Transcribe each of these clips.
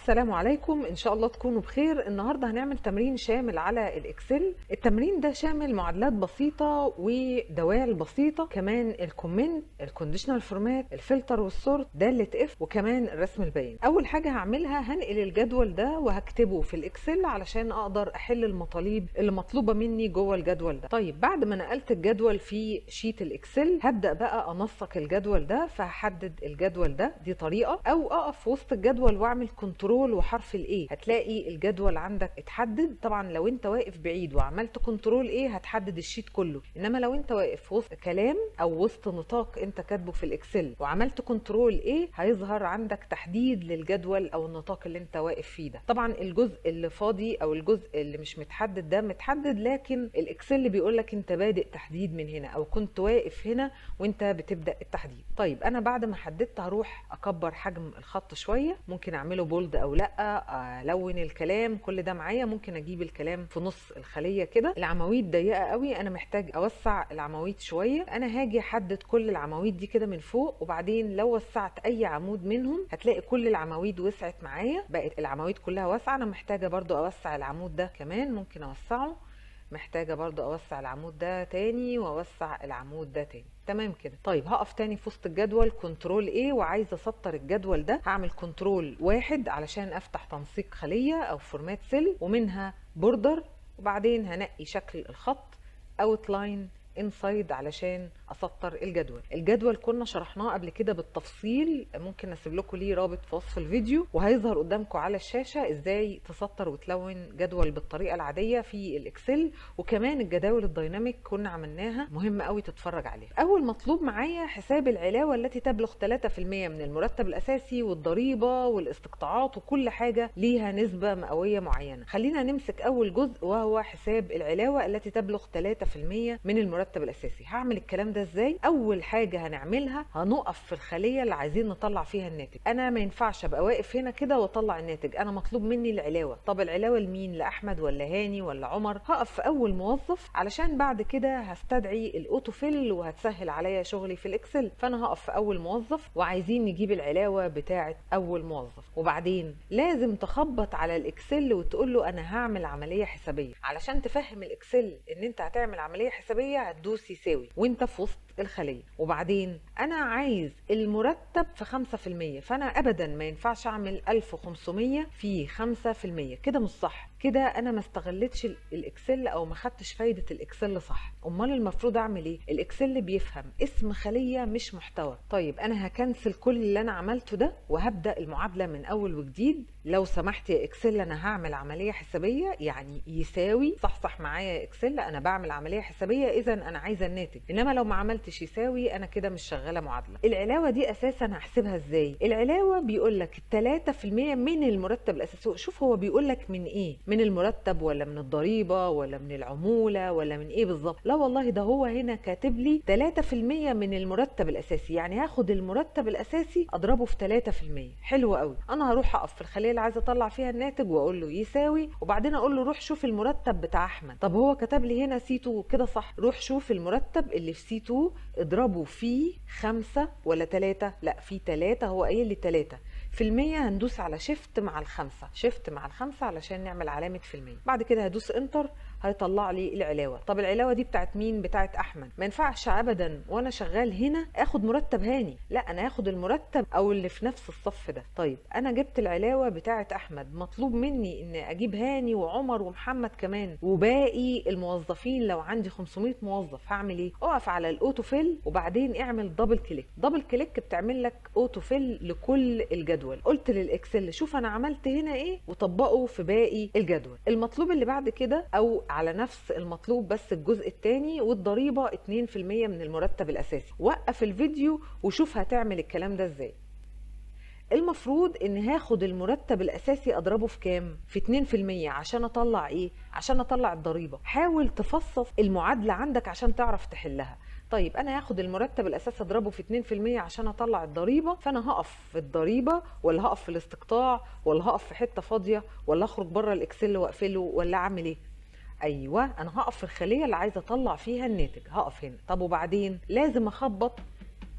السلام عليكم، ان شاء الله تكونوا بخير. النهارده هنعمل تمرين شامل على ال Excel. التمرين ده شامل معادلات بسيطة ودوال بسيطة، كمان ال comment، ال conditional format، ال filter وال sort، داله if، وكمان الرسم البياني. اول حاجة هعملها هنقل الجدول ده وهكتبه في ال Excel علشان اقدر احل المطالب اللي مطلوبه مني جوه الجدول ده. طيب بعد ما نقلت الجدول في sheet ال Excel هبدا بقى انسق الجدول ده، فهحدد الجدول ده، دي طريقه، او اقف في وسط الجدول واعمل control وحرف ال A، هتلاقي الجدول عندك اتحدد. طبعا لو انت واقف بعيد وعملت control A هتحدد ال sheet كله، انما لو انت واقف في وسط كلام او وسط نطاق انت كاتبه في ال Excel وعملت control A هيظهر عندك تحديد للجدول او النطاق اللي انت واقف فيه ده. طبعا الجزء اللي فاضي او الجزء اللي مش متحدد ده متحدد، لكن ال Excel بيقول لك انت بادئ تحديد من هنا او كنت واقف هنا وانت بتبدا التحديد. طيب انا بعد ما حددت هروح اكبر حجم الخط شوية، ممكن اعمله bold او لا، الون الكلام، كل ده معايا. ممكن اجيب الكلام في نص الخلية كده. العواميد ضيقه قوي، انا محتاج اوسع العواميد شوية. انا هاجي احدد كل العواميد دي كده من فوق، وبعدين لو وسعت اي عمود منهم هتلاقي كل العواميد وسعت معايا، بقت العواميد كلها واسعة. انا محتاجه برضو اوسع العمود ده كمان، ممكن اوسعه. محتاجه برضو اوسع العمود ده تاني، واوسع العمود ده تاني. تمام كده. طيب هقف تاني في وسط الجدول control A، وعايزه اسطر الجدول ده، هعمل control 1 علشان افتح تنسيق خليه او format cell، ومنها border، وبعدين هنقي شكل الخط outline inside علشان اسطر الجدول. الجدول كنا شرحناه قبل كده بالتفصيل، ممكن اسيب لكم ليه رابط في وصف الفيديو، وهيظهر قدامكم على الشاشة ازاي تسطر وتلون جدول بالطريقة العادية في ال Excel، وكمان الجداول ال dynamic كنا عملناها، مهم قوي تتفرج عليها. اول مطلوب معايا حساب العلاوه التي تبلغ 3% من المرتب الاساسي والضريبه والاستقطاعات، وكل حاجة ليها نسبه مئوية معينة. خلينا نمسك اول جزء وهو حساب العلاوه التي تبلغ 3% من المرتب الاساسي. هعمل الكلام ده ازاي؟ اول حاجة هنعملها هنقف في الخلية اللي عايزين نطلع فيها الناتج. انا ما ينفعش ابقى واقف هنا كده واطلع الناتج، انا مطلوب مني العلاوه. طب العلاوه لمين؟ لاحمد ولا هاني ولا عمر؟ هقف في اول موظف علشان بعد كده هستدعي ال auto fill وهتسهل عليا شغلي في ال Excel. فانا هقف في اول موظف وعايزين نجيب العلاوه بتاعه اول موظف، وبعدين لازم تخبط على ال Excel وتقول له انا هعمل عملية حسابيه. علشان تفهم ال Excel ان انت هتعمل عملية حسابيه هتدوس يساوي وانت في وسط الخلية. وبعدين انا عايز المرتب في 5%، فانا ابدا ما ينفعش اعمل 1500 في 5%، كده مش صح، كده انا ما استغلتش ال Excel او ما خدتش فايده ال Excel صح. امال المفروض اعمل ايه؟ ال Excel بيفهم اسم خليه مش محتوى. طيب انا هكنسل كل اللي انا عملته ده وهبدا المعادلة من اول وجديد. لو سمحت يا Excel انا هعمل عملية حسابيه، يعني يساوي، صح معايا يا Excel، انا بعمل عملية حسابيه اذا انا عايزه الناتج، انما لو ما عملتش يساوي انا كده مش شغالة معادلة. العلاوه دي اساسا هحسبها ازاي؟ العلاوه بيقول لك 3% من المرتب الاساسي. شوف هو بيقول لك من ايه؟ من المرتب ولا من الضريبة ولا من العمولة ولا من ايه بالظبط؟ لا والله ده هو هنا كاتب لي 3% من المرتب الاساسي، يعني هاخد المرتب الاساسي اضربه في 3%. حلو قوي. انا هروح اقف في الخلية اللي عايزه اطلع فيها الناتج واقول له يساوي، وبعدين اقول له روح شوف المرتب بتاع احمد. طب هو كتب لي هنا C 2 كده صح، روح شوف المرتب اللي في C 2 اضربه في 5 ولا 3؟ لا في 3، هو قايل لي 3%. هندوس على shift مع الخمسة، shift مع الخمسة علشان نعمل علامة في المية. بعد كده هدوس enter هيطلع لي العلاوة. طب العلاوة دي بتاعت مين؟ بتاعت احمد. ما ينفعش ابدا وانا شغال هنا اخد مرتب هاني، لا انا هاخد المرتب او اللي في نفس الصف ده. طيب انا جبت العلاوة بتاعت احمد، مطلوب مني ان اجيب هاني وعمر ومحمد كمان وباقي الموظفين. لو عندي 500 موظف هعمل ايه؟ اقف على ال auto fill وبعدين اعمل double click. double click بتعمل لك auto fill لكل الجدول. قلت لل Excel شوف انا عملت هنا ايه وطبقه في باقي الجدول. المطلوب اللي بعد كده او على نفس المطلوب بس الجزء الثاني، والضريبه 2% من المرتب الاساسي. وقف الفيديو وشوف هتعمل الكلام ده ازاي. المفروض ان هاخد المرتب الاساسي اضربه في كام؟ في 2% عشان اطلع ايه؟ عشان اطلع الضريبة. حاول تفصص المعادلة عندك عشان تعرف تحلها. طيب انا هاخد المرتب الاساسي اضربه في 2% عشان اطلع الضريبة، فانا هقف في الضريبة ولا هقف في الاستقطاع ولا هقف في حتة فاضية ولا اخرج بره ال Excel واقفله ولا اعمل ايه؟ ايوه انا هقف في الخلية اللي عايزه اطلع فيها الناتج، هقف هنا. طب وبعدين لازم اخبط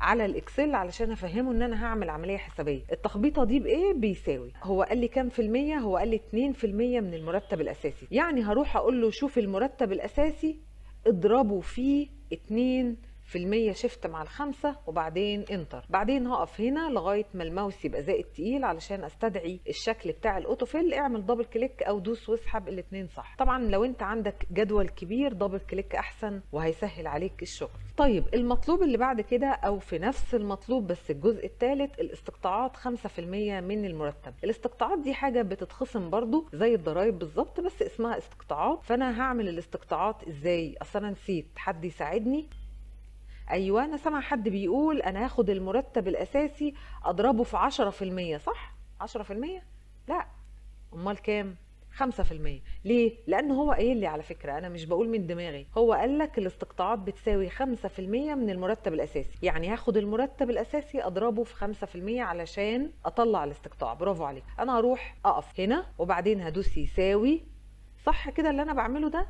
على ال Excel علشان افهمه ان انا هعمل عملية حسابيه. التخبيطه دي بايه؟ بيساوي. هو قال لي كام في المية؟ هو قال لي 2% من المرتب الاساسي، يعني هروح اقول له شوف المرتب الاساسي اضربه فيه 2% shift مع الخمسة وبعدين enter. بعدين هقف هنا لغاية ما الماوس يبقى زائد تقيل علشان استدعي الشكل بتاع ال auto fill. اعمل double click او دوس واسحب الاثنين صح. طبعا لو انت عندك جدول كبير double click احسن وهيسهل عليك الشغل. طيب المطلوب اللي بعد كده او في نفس المطلوب بس الجزء الثالث، الاستقطاعات 5% من المرتب. الاستقطاعات دي حاجة بتتخصم برضو زي الضرايب بالظبط بس اسمها استقطاعات. فانا هعمل الاستقطاعات ازاي؟ اصل انا نسيت، حد يساعدني؟ ايوه انا سامع حد بيقول انا هاخد المرتب الاساسي اضربه في 10%، صح؟ 10%؟ لا، امال كام؟ 5%. ليه؟ لان هو قايل لي، على فكرة انا مش بقول من دماغي، هو قال لك الاستقطاعات بتساوي 5% من المرتب الاساسي، يعني هاخد المرتب الاساسي اضربه في 5% علشان اطلع الاستقطاع. برافو عليك. انا هروح اقف هنا وبعدين هدوس يساوي، صح كده اللي انا بعمله ده؟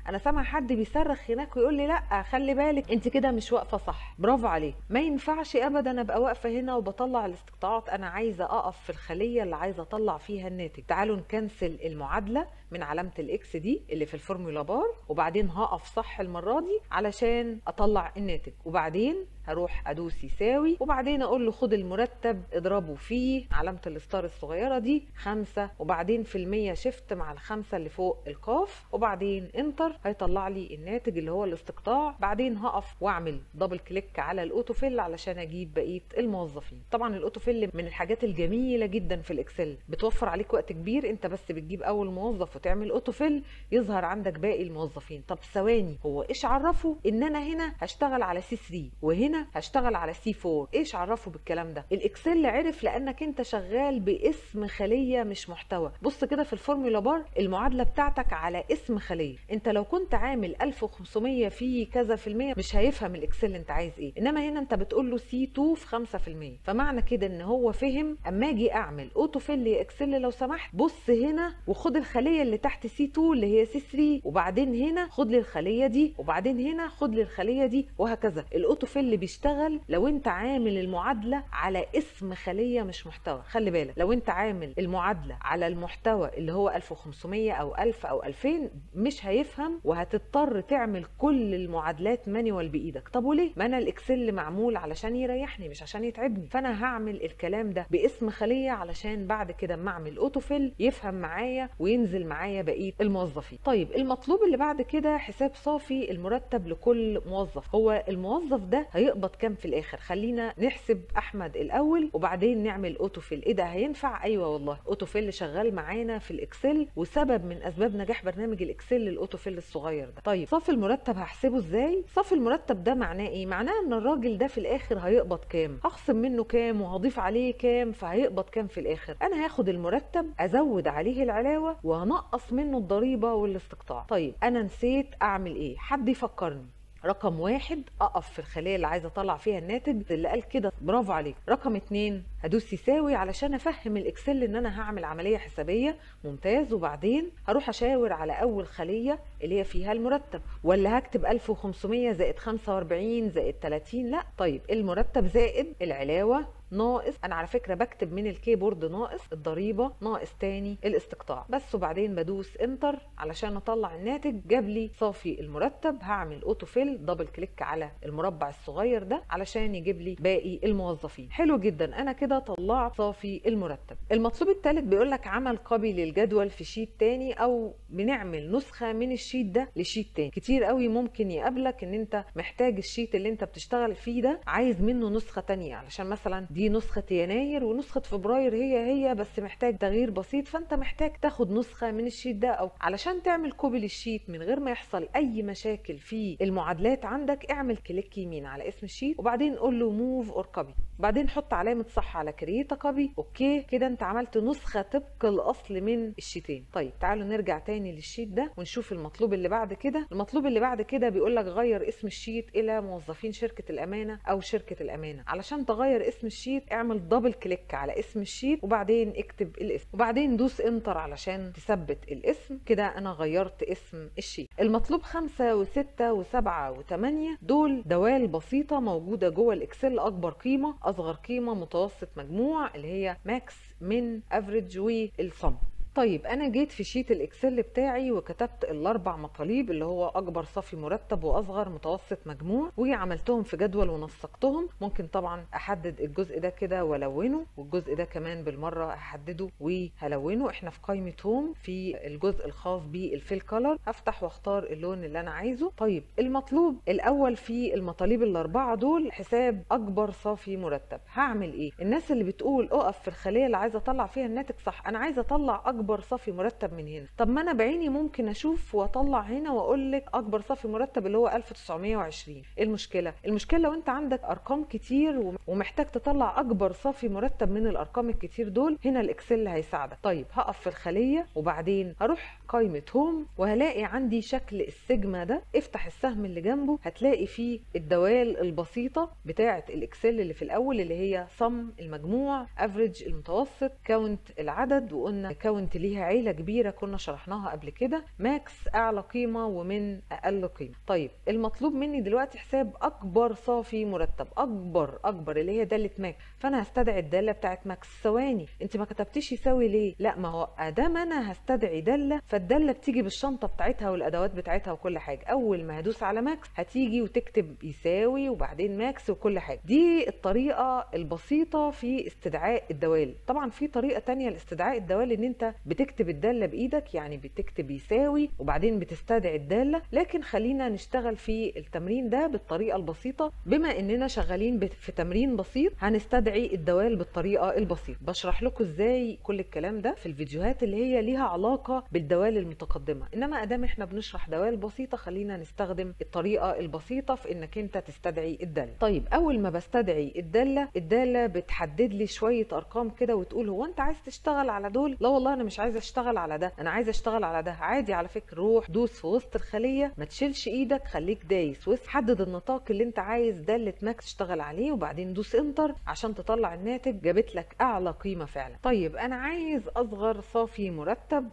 انا سامع حد بيصرخ هناك ويقول لي لا خلي بالك انت كده مش واقفة صح. برافو عليك، ما ينفعش ابدا ابقى واقفة هنا وبطلع الاستقطاعات، انا عايزه اقف في الخلية اللي عايزه اطلع فيها الناتج. تعالوا نكنسل المعادلة من علامة ال X دي اللي في ال formula bar، وبعدين هقف صح المرة دي علشان اطلع الناتج، وبعدين هروح ادوس يساوي وبعدين اقول له خد المرتب اضربه فيه علامة ال star الصغيرة دي 5 وبعدين في المية shift مع الخمسة اللي فوق القاف وبعدين enter، هيطلع لي الناتج اللي هو الاستقطاع. بعدين هقف واعمل double click على ال auto fill علشان اجيب بقية الموظفين. طبعا ال auto fill من الحاجات الجميلة جدا في ال Excel، بتوفر عليك وقت كبير، انت بس بتجيب اول موظف وتعمل auto fill يظهر عندك باقي الموظفين. طب ثواني، هو ايش عرفه ان انا هنا هشتغل على C 3 وهنا هشتغل على C 4؟ ايش عرفه بالكلام ده؟ ال Excel عرف لانك انت شغال باسم خليه مش محتوى. بص كده في ال formula bar المعادلة بتاعتك على اسم خليه، انت لو كنت عامل 1500 في كذا في المية مش هيفهم ال Excel انت عايز ايه، انما هنا انت بتقول له C 2 في 5%، فمعنى كده ان هو فهم. اما اجي اعمل auto fill يا Excel لو سمحت بص هنا وخد الخلية اللي تحت C 2 اللي هي C 3، وبعدين هنا خد لي الخلية دي، وبعدين هنا خد لي الخلية دي، وهكذا. ال auto fill بيشتغل لو انت عامل المعادلة على اسم خليه مش محتوى. خلي بالك، لو انت عامل المعادلة على المحتوى اللي هو 1500 او 1000 او 2000 مش هيفهم، وهتضطر تعمل كل المعادلات manual بايدك. طب وليه؟ ما انا ال Excel معمول علشان يريحني مش عشان يتعبني، فانا هعمل الكلام ده باسم خليه علشان بعد كده اما اعمل auto fill يفهم معايا وينزل معايا بقية الموظفين. طيب المطلوب اللي بعد كده حساب صافي المرتب لكل موظف. هو الموظف ده هيقبض كام في الاخر؟ خلينا نحسب احمد الاول وبعدين نعمل auto fill. ايه ده هينفع؟ ايوه والله، auto fill شغال معانا في ال Excel، وسبب من اسباب نجاح برنامج ال Excel ال auto fill الصغير ده. طيب صافي المرتب هحسبه ازاي؟ صافي المرتب ده معناه ايه؟ معناه ان الراجل ده في الاخر هيقبض كام، هخصم منه كام وهضيف عليه كام، فهيقبض كام في الاخر. انا هاخد المرتب ازود عليه العلاوه وهنقص منه الضريبة والاستقطاع. طيب انا نسيت اعمل ايه؟ حد يفكرني. رقم 1 اقف في الخلية اللي عايزه اطلع فيها الناتج اللي قال كده، برافو عليك. رقم 2 هدوس يساوي علشان افهم ال Excel ان انا هعمل عملية حسابيه، ممتاز. وبعدين هروح اشاور على اول خليه اللي هي فيها المرتب، ولا هكتب 1500 زائد 45 زائد 30؟ لا، طيب المرتب زائد العلاوه ناقص، انا على فكرة بكتب من ال keyboard ناقص الضريبة ناقص تاني الاستقطاع بس، وبعدين بدوس enter علشان اطلع الناتج. جاب لي صافي المرتب. هعمل auto fill double click على المربع الصغير ده علشان يجيب لي باقي الموظفين. حلو جدا، انا كده طلعت صافي المرتب. المطلوب الثالث بيقول لك عمل copy للجدول في sheet تاني، او بنعمل نسخه من ال sheet ده ل sheet تاني. كتير قوي ممكن يقابلك ان انت محتاج ال sheet اللي انت بتشتغل فيه ده عايز منه نسخه تانية، علشان مثلا دي نسخة يناير ونسخة فبراير هي هي بس محتاج تغيير بسيط، فانت محتاج تاخد نسخة من ال sheet ده. او علشان تعمل copy لل sheet من غير ما يحصل اي مشاكل في المعادلات عندك، اعمل click يمين على اسم ال sheet وبعدين قول له move or copy. بعدين حط علامة صح على create copy، okay. كده انت عملت نسخه طبق الاصل من الشيتين. طيب تعالوا نرجع تاني لل sheet ده ونشوف المطلوب اللي بعد كده. المطلوب اللي بعد كده بيقول لك غير اسم ال sheet الى موظفين شركة الامانة او شركة الامانة. علشان تغير اسم ال sheet اعمل double click على اسم ال sheet وبعدين اكتب الاسم وبعدين دوس enter علشان تثبت الاسم. كده انا غيرت اسم ال sheet. المطلوب 5 و6 و7 و8 دول دوال بسيطة موجودة جوه ال Excel، اكبر قيمة، اصغر قيمة، متوسط، مجموع اللي هي max، min، average وال sum. طيب انا جيت في sheet ال Excel بتاعي وكتبت الاربع مطالب اللي هو اكبر صافي مرتب واصغر، متوسط، مجموع، وعملتهم في جدول ونسقتهم. ممكن طبعا احدد الجزء ده كده والونه، والجزء ده كمان بالمرة هحدده وهلونه. احنا في قائمة home في الجزء الخاص بال fill color، هفتح واختار اللون اللي انا عايزه. طيب المطلوب الاول في المطالب الاربعة دول حساب اكبر صافي مرتب. هعمل ايه؟ الناس اللي بتقول اقف في الخلية اللي عايزه اطلع فيها الناتج، صح، انا عايزه اطلع اكبر صافي مرتب من هنا. طب ما انا بعيني ممكن اشوف واطلع هنا واقول لك اكبر صافي مرتب اللي هو 1920. ايه المشكلة؟ المشكلة لو انت عندك ارقام كتير ومحتاج تطلع اكبر صافي مرتب من الارقام الكتير دول، هنا ال Excel هيساعدك. طيب هقف في الخلية وبعدين هروح قائمة home وهلاقي عندي شكل السيجما ده، افتح السهم اللي جنبه هتلاقي فيه الدوال البسيطة بتاعه ال Excel اللي في الاول اللي هي sum المجموع، average المتوسط، count العدد، وقلنا count ليها عيله كبيرة كنا شرحناها قبل كده، max اعلى قيمة و min اقل قيمة. طيب المطلوب مني دلوقتي حساب اكبر صافي مرتب، اكبر اللي هي داله max، فانا هستدعي الدالة بتاعه max. ثواني، انت ما كتبتيش يساوي ليه؟ لا، ما هو ادام انا هستدعي داله فالداله بتيجي بالشنطه بتاعتها والادوات بتاعتها وكل حاجة. اول ما هدوس على max هتيجي وتكتب يساوي وبعدين max وكل حاجة. دي الطريقة البسيطة في استدعاء الدوال. طبعا في طريقه ثانية لاستدعاء الدوال ان انت بتكتب الدالة بايدك، يعني بتكتب يساوي وبعدين بتستدعي الدالة، لكن خلينا نشتغل في التمرين ده بالطريقة البسيطة. بما اننا شغالين في تمرين بسيط هنستدعي الدوال بالطريقة البسيطة. بشرح لكم ازاي كل الكلام ده في الفيديوهات اللي هي ليها علاقة بالدوال المتقدمة، انما ادام احنا بنشرح دوال بسيطة خلينا نستخدم الطريقة البسيطة في انك انت تستدعي الدالة. طيب اول ما بستدعي الدالة، الدالة بتحدد لي شوية ارقام كده وتقول هو انت عايز تشتغل على دول؟ لا والله انا مش عايزه اشتغل على ده، انا عايزه اشتغل على ده. عادي على فكرة، روح دوس في وسط الخلية، ما تشيلش ايدك، خليك دايس وحدد النطاق اللي انت عايز داله max تشتغل عليه وبعدين دوس enter عشان تطلع الناتج. جابت لك اعلى قيمة فعلا. طيب انا عايز اصغر صافي مرتب،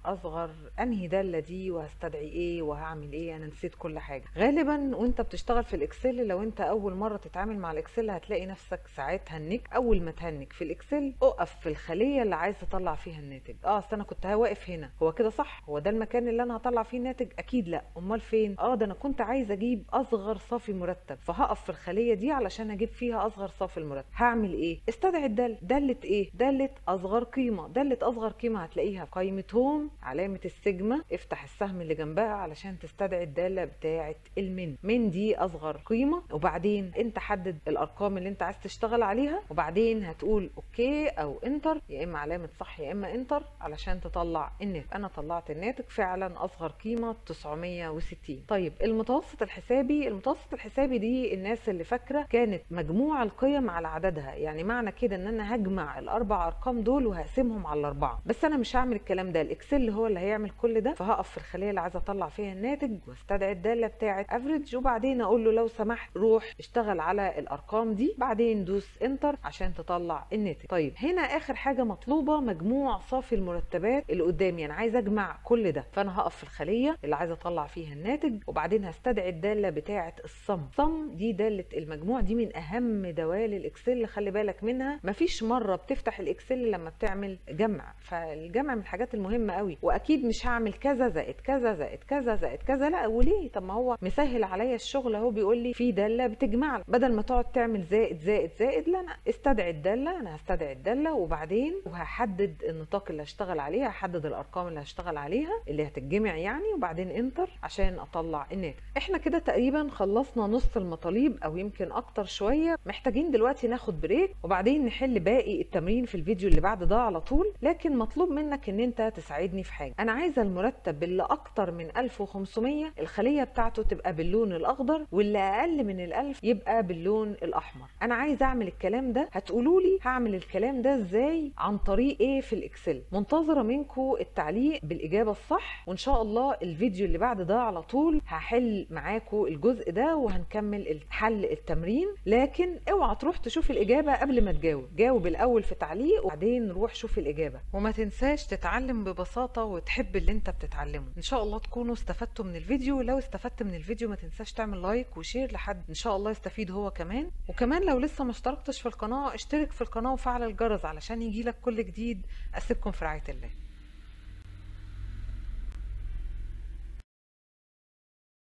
اصغر انهي داله دي وهستدعي ايه وهعمل ايه؟ انا نسيت كل حاجة. غالبا وانت بتشتغل في ال Excel لو انت اول مرة تتعامل مع ال Excel هتلاقي نفسك ساعات هنك. اول ما تهنك في ال Excel اقف في الخلية اللي عايز تطلع فيها الناتج. اصل انا كنت واقف هنا، هو كده صح؟ هو ده المكان اللي انا هطلع فيه الناتج؟ اكيد لا. امال فين؟ ده انا كنت عايز اجيب اصغر صافي مرتب، فهقف في الخلية دي علشان اجيب فيها اصغر صافي المرتب. هعمل ايه؟ استدعي الدالة. داله ايه؟ داله اصغر قيمة. داله اصغر قيمة هتلاقيها في قائمة home، علامة السيجما، افتح السهم اللي جنبها علشان تستدعي الدالة بتاعه ال min. min دي اصغر قيمة، وبعدين انت حدد الارقام اللي انت عايز تشتغل عليها وبعدين هتقول okay او enter، يا اما علامة صح يا اما enter علشان تطلع الناتج. انا طلعت الناتج فعلا اصغر قيمة 960. طيب المتوسط الحسابي، المتوسط الحسابي دي الناس اللي فاكره كانت مجموع القيم على عددها، يعني معنى كده ان انا هجمع الاربع ارقام دول وهقسمهم على الاربعة، بس انا مش هعمل الكلام ده، ال Excel هو اللي هيعمل كل ده. فهقف في الخلية اللي عايزه اطلع فيها الناتج واستدعي الدالة بتاعه average وبعدين اقول له لو سمحت روح اشتغل على الارقام دي، بعدين دوس enter عشان تطلع الناتج. طيب هنا اخر حاجة مطلوبه مجموع صافي المرتبات اللي قدامي، انا عايزه اجمع كل ده، فانا هقف في الخلية اللي عايزه اطلع فيها الناتج وبعدين هستدعي الدالة بتاعه ال sum. sum دي داله المجموع، دي من اهم دوال ال Excel، خلي بالك منها. مفيش مرة بتفتح ال Excel لما بتعمل جمع، فالجمع من الحاجات المهمة قوي، واكيد مش هعمل كذا زائد كذا زائد كذا زائد كذا، لا وليه؟ طب ما هو مسهل عليا الشغل اهو، بيقول لي في داله بتجمع، بدل ما تقعد تعمل زائد زائد زائد، لا انا استدعي الدالة، انا هستدعي الدالة وبعدين وهحدد النطاق النطاق اللي هشتغل عليه، هحدد الارقام اللي هشتغل عليها اللي هتتجمع يعني، وبعدين enter عشان اطلع الناتج. احنا كده تقريبا خلصنا نص المطالب او يمكن اكتر شوية. محتاجين دلوقتي ناخد break وبعدين نحل باقي التمرين في الفيديو اللي بعد ده على طول. لكن مطلوب منك ان انت تساعدني في حاجة. انا عايزه المرتب اللي اكتر من 1500 الخلية بتاعته تبقى باللون الاخضر، واللي اقل من ال1000 يبقى باللون الاحمر. انا عايزه اعمل الكلام ده. هتقولوا لي هعمل الكلام ده ازاي، عن طريق ايه في ال Excel؟ منتظره منكم التعليق بالاجابة الصح، وان شاء الله الفيديو اللي بعد ده على طول هحل معاكم الجزء ده وهنكمل حل التمرين. لكن اوعى تروح تشوف الاجابة قبل ما تجاوب، جاوب الاول في تعليق وبعدين روح شوف الاجابة. وما تنساش تتعلم ببساطة وتحب اللي انت بتتعلمه. ان شاء الله تكونوا استفدتوا من الفيديو. لو استفدت من الفيديو ما تنساش تعمل like و share لحد ان شاء الله يستفيد هو كمان. وكمان لو لسه ما اشتركتش في القناة اشترك في القناة وفعل الجرس علشان يجيلك كل جديد. اسيبكم في رعاية الله.